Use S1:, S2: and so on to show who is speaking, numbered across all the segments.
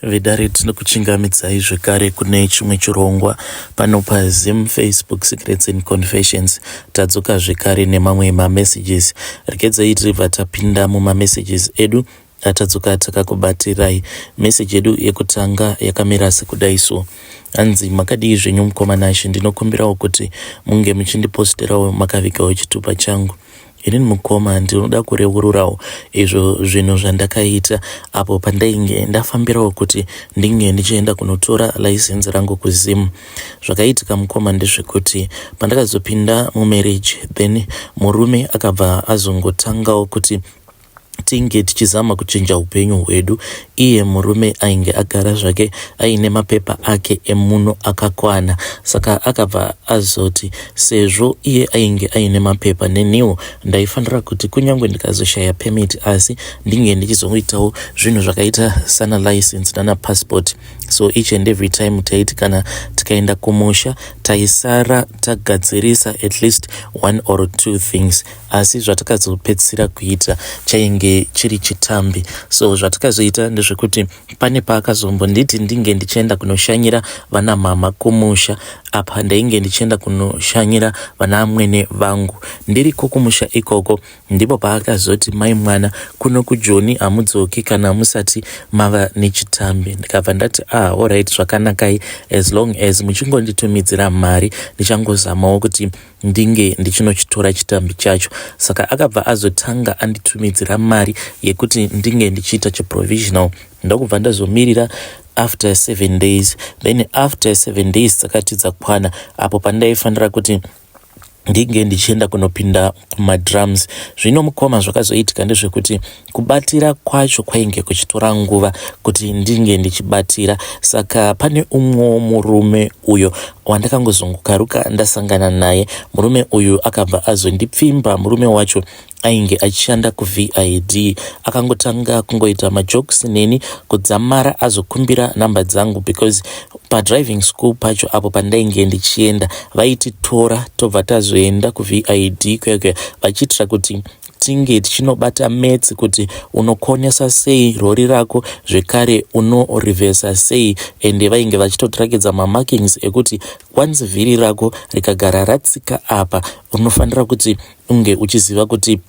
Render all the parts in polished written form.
S1: Vedare tinokuchingamidzai zvekare kune chimwe chirongwa pano paZim Facebook Secrets and Confessions. Tadzoka zvekare nemamwe mamessages. Regedzai tibva tapinda mumamessages edu atadzoka takakubatirai. Message yedu yekutanga yakamira sekudai so. Hanzi makadii zvenyu mukoma Nashe, ndinokumbirawo kuti munge muchindiposterawo makavigawo chitupa changu. Inini mukoma ndinoda kureururawo izvo zvinhu zvandakaita apo pandainge ndafambirawo kuti ndinge ndichienda kunotora license rangu kuZim. Zvakaitika mukoma ndezvekuti pandakazopinda mumarriage then murume akabva azongotangawo kuti tinge tichizama kuchinja upenyu hwedu. Iye murume ainge agara zvake aine mapepa ake emuno akakwana, saka akabva azoti sezvo iye ainge aine mapepa neniwo ndaifanira kuti kunyange ndikazoshaya permit asi ndinge ndichizoitawo zvinhu zvakaita sana license nana passport. So each and every time taiti kana tikaenda kumusha taisara tagadzirisa at least one or two things, asi zvatakazopedzisira kuita chainge chiri chitambi. So zvatakazoita ndezvekuti pane paakazombonditi ndinge ndichienda kunoshanyira vana mama kumusha. Apa ndainge ndichienda kunoshanyira vana amwene vangu. Ndiriko kumusha ikoko ndipo paakazoti, mai mwana, kuno kuJoni hamudzoki kana musati mava nechitambi. Ndikabva ndati, ah, alright, zvakanakai, as long as muchingonditumidzira mari ndichangozamawo kuti ndinge ndichinochitora chitambi chacho. Saka akabva azotanga anditumidzira mari yekuti ndinge ndichiita chiprovisional, ndokubva ndazomirira after 7 days. Then after 7 days dzakati dzakwana, apo pandaifanira kuti ndinge ndichienda kunopinda kumadrums. Zvino mukoma, zvakazoitika ndezvekuti kubatira kwacho kwainge kuchitora nguva kuti ndinge ndichibatira. Saka pane umwewo murume uyo wandakangozongokaruka ndasangana naye. Murume uyu akabva azondipfimba. Murume wacho ainge achishanda kuVID. Akangotanga kungoita majokes neni kudzamara azokumbira namba dzangu, because padriving school pacho apo pandainge ndichienda vaititora tobva tazoenda kuVID kuya, vachiitira kuti tinge tichinobata maths kuti unokonesa sei rori rako, zvekare unorivhesa sei. Ende vainge vachitotirakidza mamarkings ekuti kwanzi vhiri rako rikagara ratsika apa, unofanira kuti unge uchiziva kuti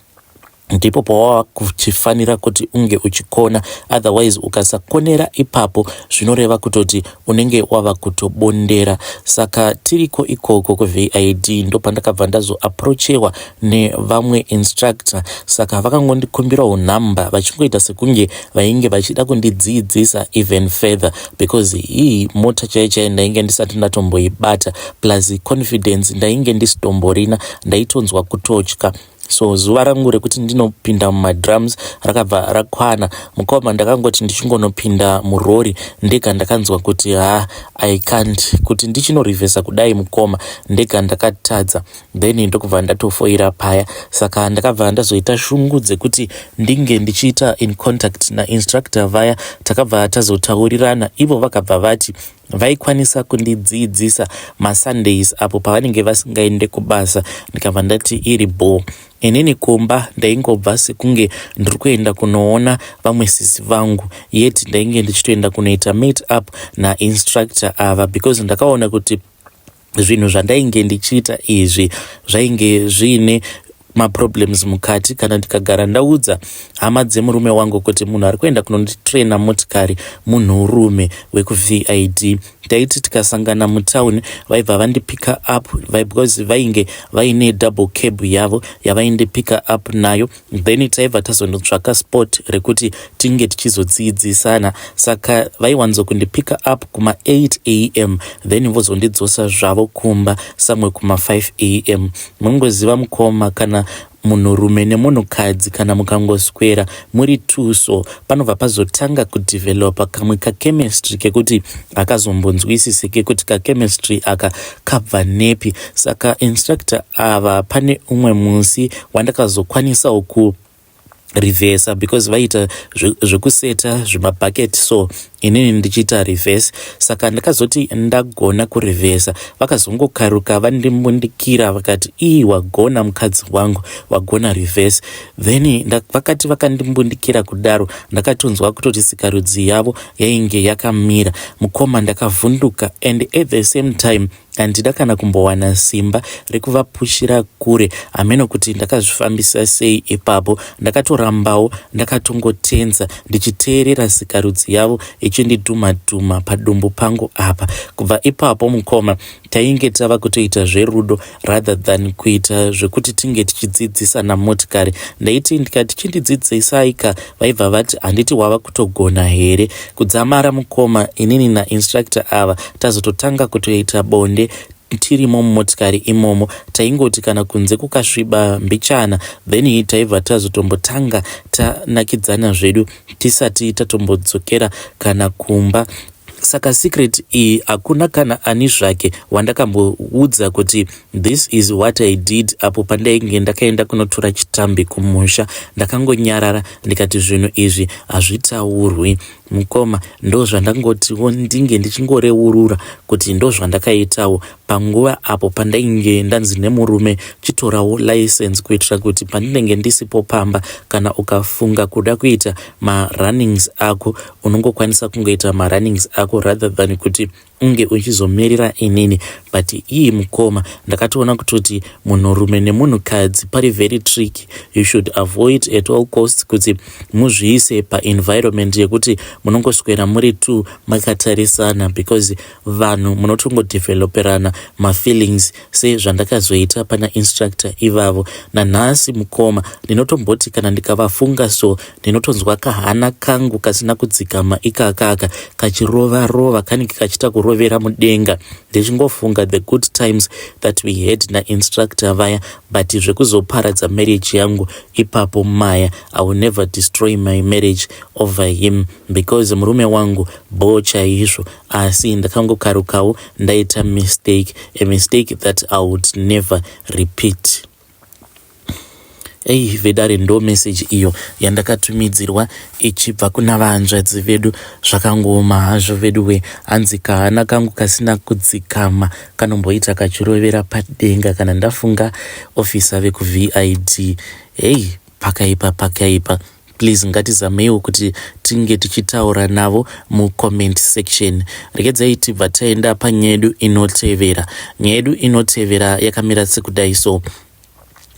S1: ndipo pawava kuchifanira kuti unge uchikona, otherwise ukasakonera ipapo zvinoreva kutoti unenge wava kutobondera. Saka tiriko ikoko kuVID ndopandakabva ndazoapproachewa nevamwe instructor. Saka vakangondikumbirawo nhamba vachingoita sekunge vainge vachida kundidzidzisa even further, because hii mota chaiyo chaiyo ndainge ndisati ndatomboibata, plus confidence ndainge ndisitomborina, ndaitonzwa kutotya. So zuva rangu rekuti ndinopinda mumadrums rakabva rakwana. Mukoma, ndakangoti ndichingonopinda murori ndega ndakanzwa kuti ha, I can't. Kuti ndichinorivhesa kudai mukoma, ndega ndakatadza, then ndokubva ndatofoira paya. Saka ndakabva ndazoita shungu dzekuti ndinge ndichiita in contact nainstructor vaya. Takabva tazotaurirana, ivo vakabva vati vaikwanisa kundidzidzisa maSundays apo pavanenge vasingaende kubasa. Ndikabva ndati iri bho. Inini kumba ndaingobva sekunge ndiri kuenda kunoona vamwe sisi vangu, yet ndainge ndichitoenda kunoita meet up nainstructor ava, because ndakaona kuti zvinhu zvandainge ndichiita izvi zvainge zviine maproblems mukati. Kana ndikagara ndaudza hama dzemurume wangu kuti munhu ari kuenda kunonditraina motikari munhurume wekuVID, taiti tikasangana mutauni vaibva vandipicka up, because vainge vaine double cab yavo yavaindipicka up nayo, then taibva tazondotsvaka spot rekuti tinge tichizodzidzisana. Saka vaiwanzokundipicka up kuma8 am, then vozondidzosa zvavo kumba somewhere kuma5 am. Mungoziva mukoma, kana munhurume nemunhukadzi kana mukangoswera muri tuso, panobva pazotanga kudhivhelopa kamwe kachemistry kekuti hakazombonzwisisike kuti kachemistry aka kabva nepi. Saka instructor ava, pane umwe musi wandakazokwanisawo ku Reversa because vaiita zvekuseta zvimabhaket, so inini ndichiita reverse. Saka ndakazoti ndagona kurevhesa, vakazongokaruka vandimbundikira, vakati, "Ii, wagona mukadzi wangu, wagona reverse." Then vakati vakandimbundikira kudaro, ndakatonzwa kutoti sikarudzi yavo yainge yakamira. Mukoma, ndakavhunduka and at the same time handida kana kumbowana simba rekuvapushira kure. Hameno kuti ndakazvifambisa sei ipapo. Ndakatorambawo ndakatongotenza ndichiteerera sikarudzi yavo ichindidhuma dhuma padumbu pangu apa. Kubva ipapo, mukoma, tainge tava kutoita zverudo rather than kuita zvekuti tinge tichidzidzisana motikari. Ndaiti ndikati, "Chindidzidzisaika," vaibva vati, "Handiti wava kutogona here?" Kudzamara, mukoma, inini nainstructor ava tazototanga kutoita bonde tirimo mumotikari imomo. Taingoti kana kunze kukasviba mbichana, then taibva tazotombotanga tanakidzana zvedu tisati tatombodzokera kana kumba. Saka secret iyi hakuna kana ani zvake wandakamboudza kuti this is what I did apo pandainge ndakaenda kunotora chitambi kumusha. Ndakangonyarara, ndikati zvinhu izvi hazvitaurwi. Mukoma, ndo zvandangotiwo ndinge ndichingoreurura kuti ndo zvandakaitawo panguva apo pandainge ndanzi nemurume, "Chitorawo license kuitira kuti pandinenge ndisipo pamba, kana ukafunga kuda kuita marunnings ako, unongokwanisa kungoita marunnings ako rather than kuti unge uchizomirira inini." But ii, mukoma, ndakatoona kutoti munhurume nemunhukadzi pari very tricky. You should avoid at all costs kuti muzviise paenvironment yekuti munongoswera muri two makatarisana, because vanhu munotongodeveloperana mafeelings, sezvandakazoita pana instructor ivavo. Nanhasi, mukoma, ndinotomboti kana ndikavafunga so, ndinotonzwa kahana kangu kasina kudzikama ikakaka kachirova rova, kanenge kachiita kurovera mudenga, ndichingofunga the good times that we had nainstructor vaya. But zvekuzoparadza marriage yangu ipapo maya, I will never destroy my marriage over him, because murume wangu bo chaizvo, asi ndakangokarukawo ndaita mistake, a mistake that I would never repeat. Ei vedare, ndo meseji iyo yandakatumidzirwa ichibva kuna vanzvadzi vedu. Zvakangooma hazvo vedu we. Hanzi kahana kangu kasina kudzikama kanomboita kachirovera padenga kana ndafunga ofisa vekuVID. Hei, pakaipa, pakaipa. Please, ngatizameiwo kuti tinge tichitaura navo mucomment section. Regedzai tibva taenda panyaya yedu inotevera. Nyaya yedu inotevera yakamira sekudai so.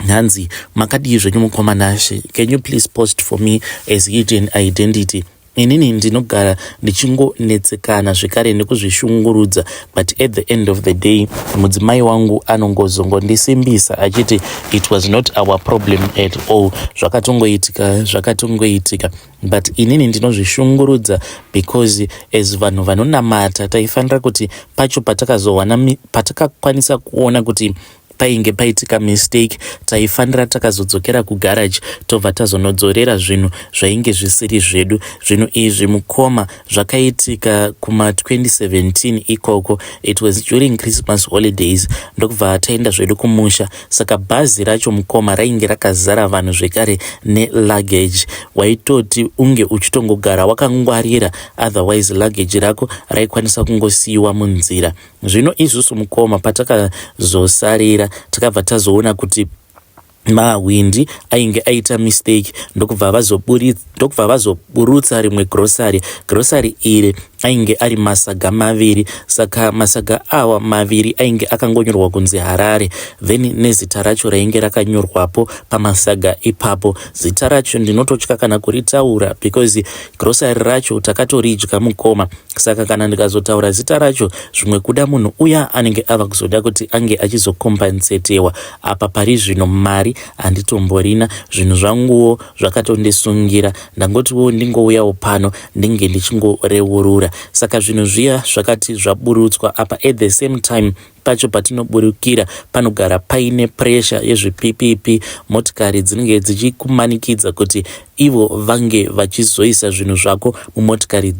S1: Hanzi, "Makadii zvenyu mukoma Nashe? Can you please post for me as hidden identity? Inini ndinogara ndichingonetsekana zvekare nekuzvishungurudza, but at the end of the day mudzimai wangu anongozongondisimbisa achiti it was not our problem at all, zvakatongoitika zvakatongoitika. But inini ndinozvishungurudza because as vanhu vanonamata taifanira kuti pacho patakazowana, patakakwanisa kuona kuti painge paitika mistake, taifanira takazodzokera kugaraji, tobva tazonodzorera zvinhu zvainge zvisiri zvedu. Zvinhu izvi, mukoma, zvakaitika kuma2017 ikoko. It was during Christmas holidays, ndokubva taenda zvedu kumusha. Saka bhazi racho, mukoma, rainge rakazara vanhu zvekare neluggage. Waitoti unge uchitongogara wakangwarira, otherwise luggage rako raikwanisa kungosiyiwa munzira. Zvino isusu, mukoma, patakazosarira, takabva tazoona kuti mahwindi ainge aita mistake, ndokubva vazoburutsa rimwe grocery. Grocery iri ainge ari masaga maviri. Saka masaga awa maviri ainge akangonyorwa kunzi Harare, then nezita racho rainge rakanyorwapo pamasaga ipapo. Zita racho ndinototya kana kuritaura because grocery racho takatoridya, mukoma. Saka kana ndikazotaura zita racho, zvimwe kuda munhu uya anenge ava kuzoda kuti ange achizokompansetewa. Apa pari zvino mari handitomborina, zvinhu zvanguwo zvakatondisungira. Ndangotiwo ndingouyawo pano ndinge ndichingoreurura." Saka zvinhu zviya zvakati zvaburutswa apa, at the same time Pacho patinoburukira panogara paine pressure yezvipipipi, motikari dzinenge dzichikumanikidza kuti ivo vange vachizoisa zvinhu zvako mumotikari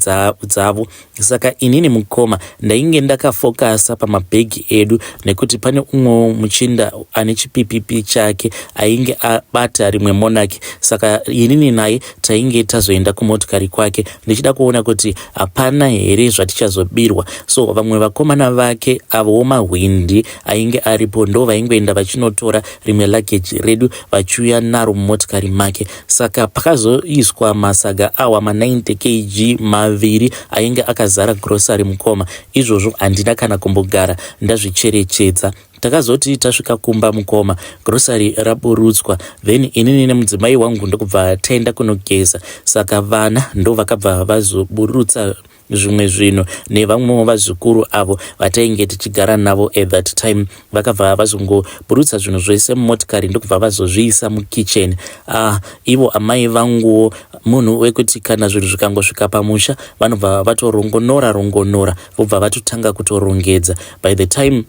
S1: dzavo. Saka inini mukoma ndainge ndakafokasa pamabhegi edu nekuti pane umwewo muchinda ane chipipipi chake ainge abata rimwe monarch. Saka inini naye tainge tazoenda kumotikari kwake ndichida kuona kuti hapana here zvatichazobirwa. So vamwe vakomana vake avowo mahwindi ainge aripo ndo vaingoenda vachinotora rimwe luggage redu vachiuya naro mumotikari make. Saka pakazoiswa masaga awa ma90 kg maviri ainge akazara grocery mukoma, izvozvo handina kana kumbogara ndazvicherechedza. Takazoti tasvika kumba mukoma, grocery raburutswa, then inini nemudzimai wangu ndokubva taenda kunogeza. Saka vana ndo vakabva vazoburutsa zvimwe zvinhu nevamwewo vazukuru avo vatainge tichigara navo at that time. Vakabva vazongoburutsa zvinhu zvese mumotikari ndokubva vazozviisa mukitchen. Ah, ivo amai vanguwo munhu wekuti kana zvinhu zvikangosvika pamusha vanobva vatorongonora rongonora, vobva vatotanga kutorongedza. By the time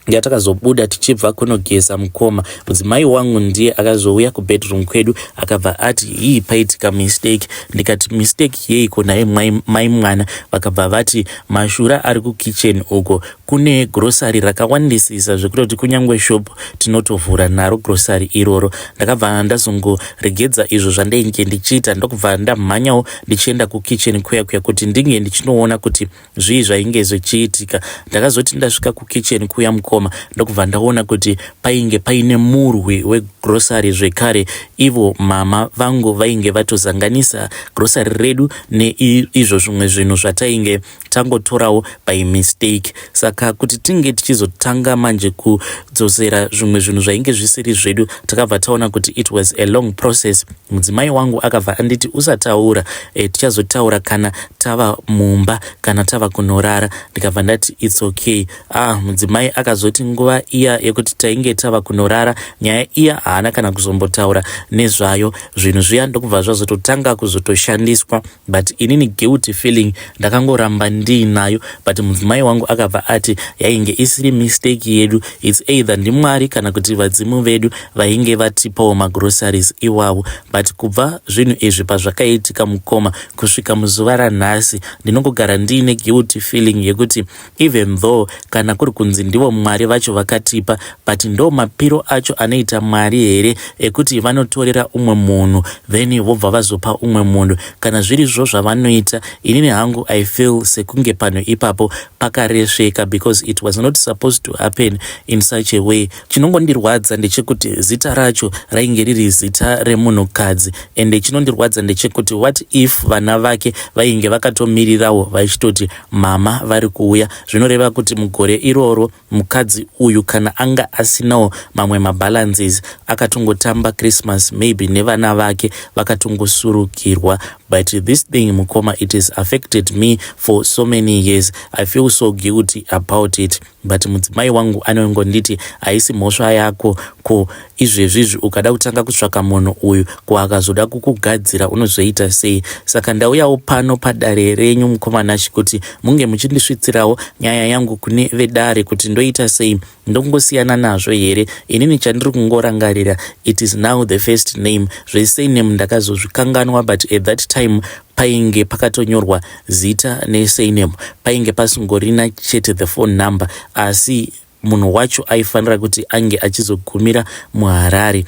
S1: yatakazobuda tichibva kunogeza mukoma, mudzimai wangu ndiye akazouya kubedroom kwedu akabva ati, "Hii, paitika mistake." Ndikati, "Mistake yeiko naye mai mwana?" Vakabva vati, "Mashura ari kukitchen uko, kune grocery rakawandisisa zvekutoti kunyange shop tinotovhura naro grocery iroro." Ndakabva ndazongoregedza izvo zvandainge ndichiita ndokubva ndamhanyawo ndichienda kukitchen kuya kuya kuti ndinge ndichinoona kuti zvii zvainge zvichiitika. Ndakazoti ndasvika kukitchen kuya mukoma, ndokubva ndaona kuti painge paine murwi wegrocery zvekare. Ivo mama vangu vainge vatozanganisa grocery redu neizvo zvimwe zvinhu zvatainge tangotorawo by mistake. Saka kuti tinge tichizotanga manje kudzosera zvimwe zvinhu zvainge zvisiri zvedu, takabva taona kuti it was a long process. Mudzimai wangu akabva anditi, "Usataura, tichazotaura kana tava mumba, kana tava kunorara." Ndikabva ndati, "It's okay." Ah, mudzimai akazoti nguva iya yekuti tainge tava kunorara, nyaya iya haana kana kuzombotaura nezvayo. Zvinhu zviya ndokubva zvazototanga kuzotoshandiswa, but inini guilty feeling ndakangoramba ndiinayo. But mudzimai wangu akabva ati yainge isiri mistake yedu, it's either ndiMwari kana kuti vadzimu vedu vainge vatipawo magroceries iwavo. But kubva zvinhu izvi pazvakaitika mukoma, kusvika muzuva ranhasi ndinongogara ndiine guilty feeling yekuti even though kana kuri kunzi ndivo Mwari vacho vakatipa, but ndo mapiro acho anoita Mwari here ekuti vanotorera umwe munhu then vobva vazopa umwe munhu? Kana zvirizvo zvavanoita, inini hangu I feel sekunge panhu ipapo pakaresveka because it was not supposed to happen in such a way. Chinongondirwadza ndechekuti zita racho rainge riri zita remunhukadzi, ende chinondirwadza ndechekuti what if vana vake vainge vakatomirirawo vachitoti mama vari kuuya? Zvinoreva kuti mugore iroro mukadzi uyu kana anga asinawo mamwe mabalances, akatongotamba Christmas maybe nevana vake vakatongosurukirwa. But this thing mukoma, it has affected me for so many years. I feel so guilty about it, but mudzimai wangu anongonditi, "Haisi mhosva yako. Ko izvezvizvi ukada kutanga kutsvaka munhu uyu, ko akazoda kukugadzira unozoita sei?" Saka ndauyawo pano padare renyu mukoma Nashi kuti munge muchindisvitsirawo nyaya yangu kune vedare kuti ndoita sei. Ndongosiyana nazvo here? Inini chandiri kungorangarira, it is now the first name. Zvesurname ndakazozvikanganwa, but at that time painge pakatonyorwa zita nesurname, painge pasingorina chete the phone number, asi munhu wacho aifanira kuti ange achizogumira muHarare.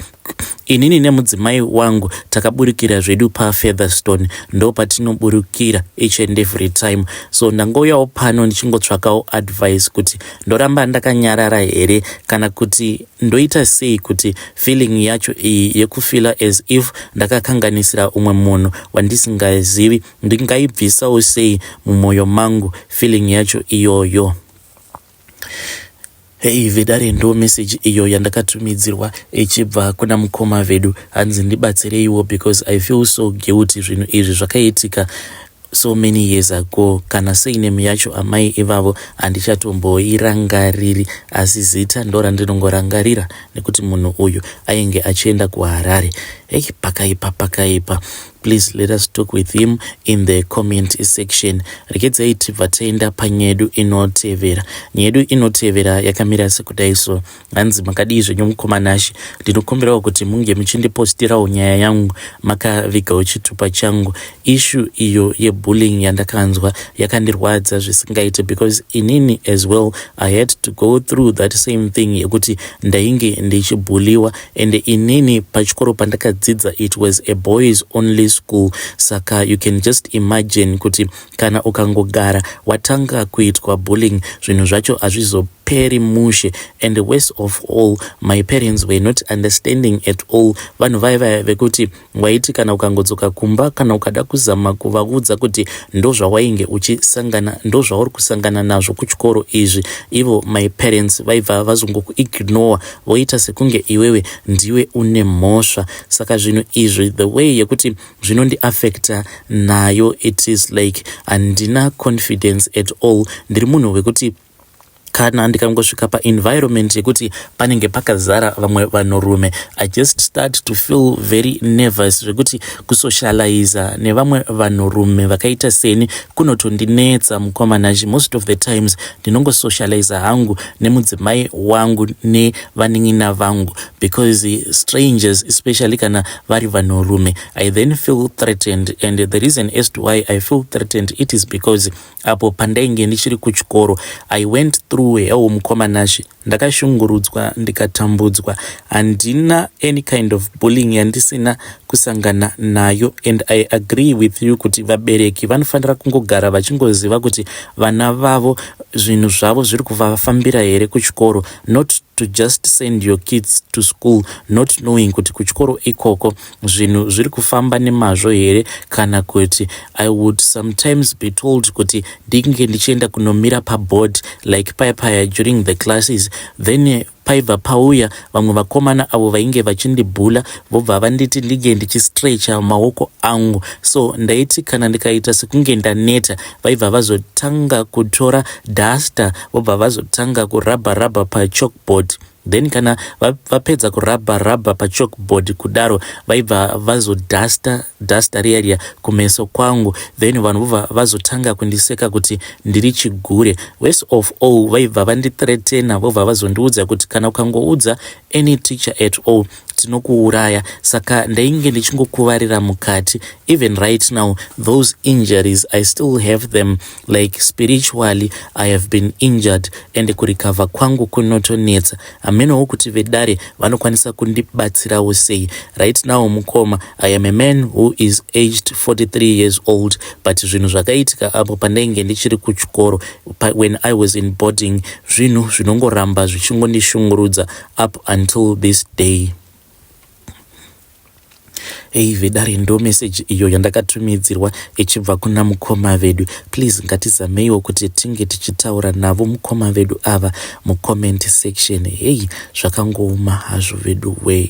S1: Inini nemudzimai wangu takaburukira zvedu paFeatherstone, ndo patinoburukira each and every time. So ndangouyawo pano ndichingotsvakawo advice kuti ndoramba ndakanyarara here kana kuti ndoita sei kuti feeling yacho iyi yekufeela as if ndakakanganisira umwe munhu wandisingazivi ndingaibvisawo sei mumwoyo mangu feeling yacho iyoyo. Hei vedare, ndo meseji iyo yandakatumidzirwa ichibva kuna mukoma vedu. Hanzi ndibatsireiwo because I feel so guilty. Zvinhu izvi zvakaitika so many years ago. Kana surname yacho amai ivavo handichatomboirangariri, asi zita ndo randinongorangarira nekuti munhu uyu ainge achienda kuHarare. Hei, pakaipa, pakaipa. Please let us talk with him in the comment section. Regedzai tibva taenda panyedu inotevera. Nyedu inotevera yakamira sekudai so. Hanzi, "Makadii zvenyu mukoma Nashe? Ndinokumbirawo kuti munge muchindipostirawo nyaya yangu makavigawo chitupa changu. Issue iyo yebullying yandakanzwa yakandirwadza zvisingaite, because inini as well I had to go through that same thing yekuti ndainge ndichibhuliwa. And inini pachikoro pandakadzidza, it was a boys only school. Saka you can just imagine kuti kana ukangogara watanga kuitwa bullying, zvinhu zvacho hazvizoperi mushe. And worst of all, my parents were not understanding at all. Vanhu vaiva vekuti waiti kana ukangodzoka kumba, kana ukada kuzama kuvaudza kuti ndo zvawainge uchisangana, ndo zvauri kusangana nazvo kuchikoro izvi, ivo my parents vaibva vazongokuignore, voita sekunge iwewe ndiwe une mhosva. Saka zvinhu izvi, the way yekuti zvinondiafecta nayo, it is like handina confidence at all. Ndiri munhu wekuti kana ndikangosvika paenvironment yekuti panenge pakazara vamwe vanhurume, I just start to feel very nervous, zvekuti kusocializa nevamwe vanhurume vakaita seni kunotondinetsa, mukoma Nashe. Most of the times ndinongosocializa hangu nemudzimai wangu nevanin'ina vangu, because strangers, especially kana vari vanhurume, I then feel threatened. And the reason as to why I feel threatened, it is because apo pandainge ndichiri kuchikoro, I went through hell, mukoma Nashe. Ndakashungurudzwa, ndikatambudzwa. Handina any kind of bullying yandisina kusangana nayo. And I agree with you kuti vabereki vanofanira kungogara vachingoziva kuti vana vavo, zvinhu zvavo zviri kuvafambira here kuchikoro, not to just send your kids to school not knowing kuti kuchikoro ikoko zvinhu zviri kufamba nemazvo here kana kuti. I would sometimes be told kuti ndinge ndichienda kunomira paboard like paya paya during the classes. Then paibva pauya vamwe vakomana avo vainge vachindibhula, vobva vanditi ndinge ndichistretcha maoko angu. So ndaiti kana ndikaita sekunge ndaneta, vaibva vazotanga kutora duster, vobva vazotanga kurabha rabha pachalkboard. Then kana vapedza kurabha rabha pachalkboard kudaro, vaibva vazodhasta dhasta riya riya kumeso kwangu. Then vanhu vobva vazotanga kundiseka kuti ndiri chigure. Worst of all, vaibva vandithreatena, vobva vazondiudza kuti kana ukangoudza any teacher at all, tinokuuraya. Saka ndainge ndichingokuvarira mukati. Even right now, those injuries, I still have them. Like spiritually I have been injured, and kurecover kwangu kunotonetsa. Hamenowo kuti vedare vanokwanisa kundibatsirawo sei. Right now, mukoma, I am a man who is aged 43 years old, but zvinhu zvakaitika apo pandainge ndichiri kuchikoro, when I was in boarding, zvinhu zvinongoramba zvichingondishungurudza up until this day." Ei vedare, ndo meseji iyo yandakatumidzirwa ichibva kuna mukoma vedu. Please ngatizameiwo kuti tinge tichitaura navo mukoma vedu ava mucomment section. Hei, zvakangooma hazvo vedu wei.